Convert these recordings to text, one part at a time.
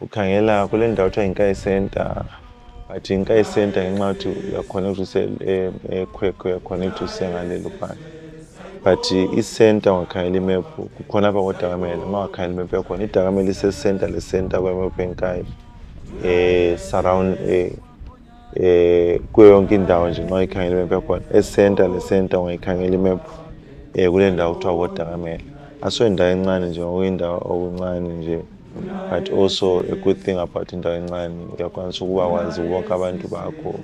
ukhangela kule ndawo kuthiwa yiNkayi Center, but iNkayi Center ngenxa yokuthi uyakhona ukuthi eKwekwe, uyakhona ukuthi usengalelo phandle. But i-center ungakhangela imephu kukhona apha koDakamele. Uma ungakhangela imephu yakhona, iDakamele ise-center le-center kwemephu eNkayi. Surround kuyo yonke indawo nje nxa uyikhangela imephu yakhona. E-center le-center ungayikhangela imephu kule ndawo kuthiwa koDakamele. Asiyo indawo encane nje, okuyindawo okuncane nje. But also a good thing about indawo encane, uyakwanisa ukuba wazi bonke abantu bakho.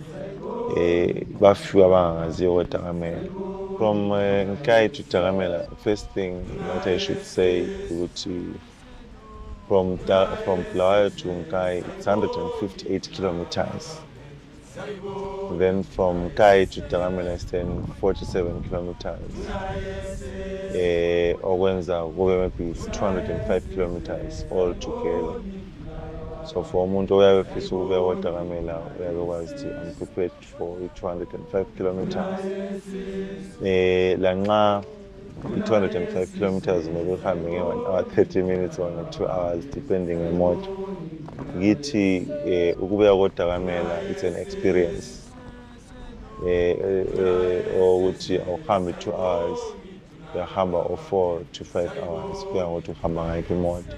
Bafika abangaziyo koDakamele. From Nkayi to Dakamele, first thing what I should say ukuthi from Bulawayo to Nkayi, it's 158 kilometers. Then from Nkayi to Dakamele, it's 47 kilometers. Okwenza kube maybe 205 kilometers all together. So for umuntu oyabe efisa ukuya koDakamele, uyabe kwazi ukuthi I'm prepared for 205 kilometers. Lanxa 205 kilometers maybe uhambe nge-1 hour 30 minutes or 2 hours depending ngemoto. Ngithi ukuya koDakamele it's an experience. Ukuthi awuhambi 2 hours, uyahamba 4 to 5 hours kuya ngokuthi uhamba ngayiphi imoto.